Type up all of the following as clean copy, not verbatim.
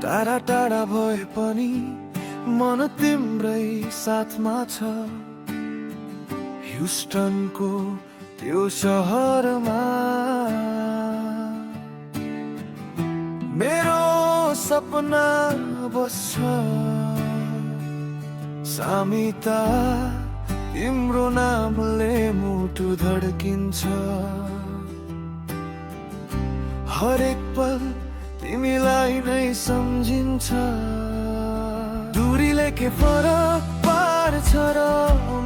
टाढा टाढा भए पनि मन तिम्रै साथमा छ। ह्युस्टनको त्यो सहरमा मेरो सपना बस्छ। सामिता, तिम्रो नामले मुटु धड्किन्छ। हरेक पल तिमीलाई नै सम्झिन्छ। दूरीले के फरक पार्छ र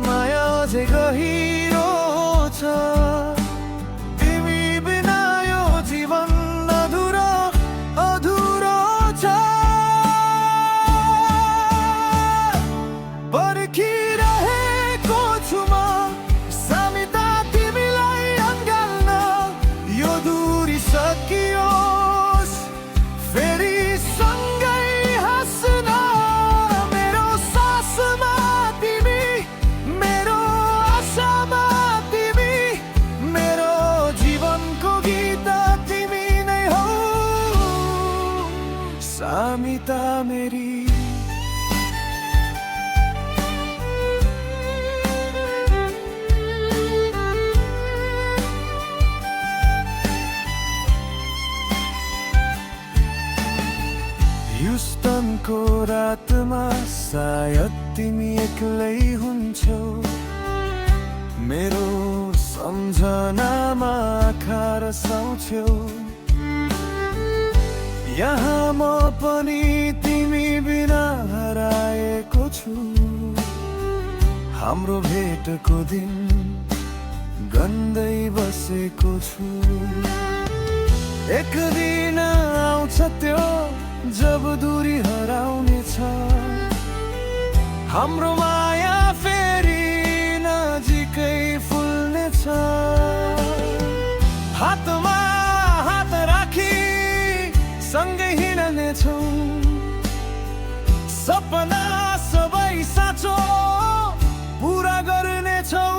माया अझै गहिरो छ। तिमी बिना यो जीवन अधुरो अधुरो छ। पर्खिरहेको छु म सामिता, तिमीलाई अँगाल्न। यो दूरी सकियोस्, फेरि सँगै हाँस्न। मेरो सासमा तिमी, मेरो आशामा तिमी, मेरो जीवनको गीत तिमी नै हौ सामिता मेरी। ह्युस्टनको रातमा सायद तिमी एक्लै हुन्छौ। मेरो सम्झनामा आँखा रसाउँछौ। यहाँ म पनि तिमी बिना हराएको छु। हाम्रो भेटको दिन गन्दै बसेको छु। एक दिन आउँछ त्यो जब दूरी हराउनेछ। हाम्रो माया फेरि नजिकै फुल्नेछ। हातमा हात राखी सँगै हिँड्नेछौँ। सपना सबै साँचो पुरा गर्नेछौँ।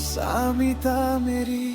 सामिता मेरी।